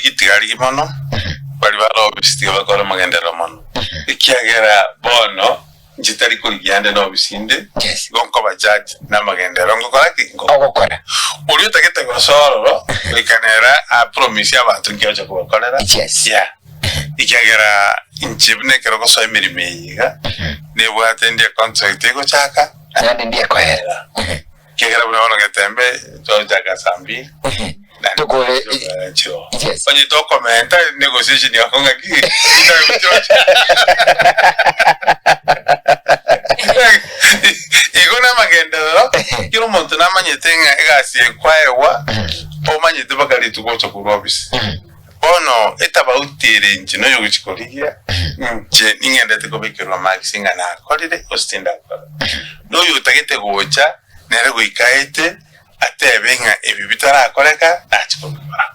Oyokorigi tiga arigi mono, baria bare obisi tiga bakore amagenderero mono, ekiagera bono inche tari korigia ande nobisi inde, Yes. igo nkoba judge namagenderero ngokora ki? Ngokora. Ogokora. Oria otagete gosoa ororo, goika nere apromise abanto nki agocha kobakorera. Yes. Yeah. Ekiagera inche buna ekero gosoa emeremo eye iga, nebwate ndie contract egochaka, Naende ndie ekoera. Ekiagera buna bono getembe twagochaka saa mbili, naende Tokore- tokore chio. Yes. Onye tokomenta negotiation yako ng'aki chitime chirochio. Igo namagenderero, kera omonto namanyete ng'a egasi eye kwaegwa, omanyete mpaka rituko ogocha korwa ofisi. Bono etabauti ere inche noyogochia korigia, inche ning'endete kobekerwa marks ng'a nakorire gose tindakora. Na oyotagete gocha, nere goika aete, atebe ng'a ebi bitarakoreka, nachie kobikora.